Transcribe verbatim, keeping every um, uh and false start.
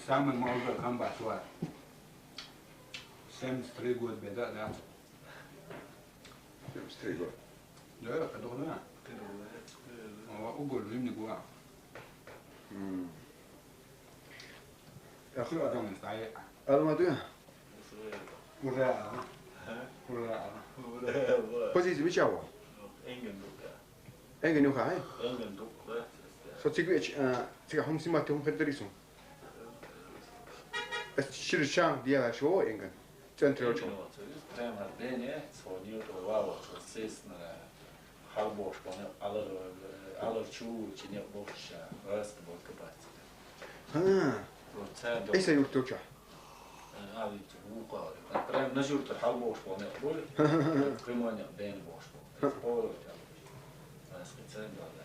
Самый молодой комбат, вот. Семьдесят три года беда, да? Семьдесят три года. Да, это давно. О, угол зимний гуа. М. Ах, Что там стоит? Алматы? Уже, а? Уже, а? Позиция мичава? Энген дука. Энген юха, ай? Энген дука. Со цигвеч, а, цига хум симати хум хедерису. Эс ширчан диала шо энген. Центр очо. Прямо бене, цо ньютор ваво, цо сесна, халбош боне, алар, алар чу, чине боша, раст бот кабац. Ха. Вот центр. Эса юрточа. Али чу, вука. Прям на журтар халбош боне, бой. Приманя бен бош боне. Спорт, а. Раст центр, да.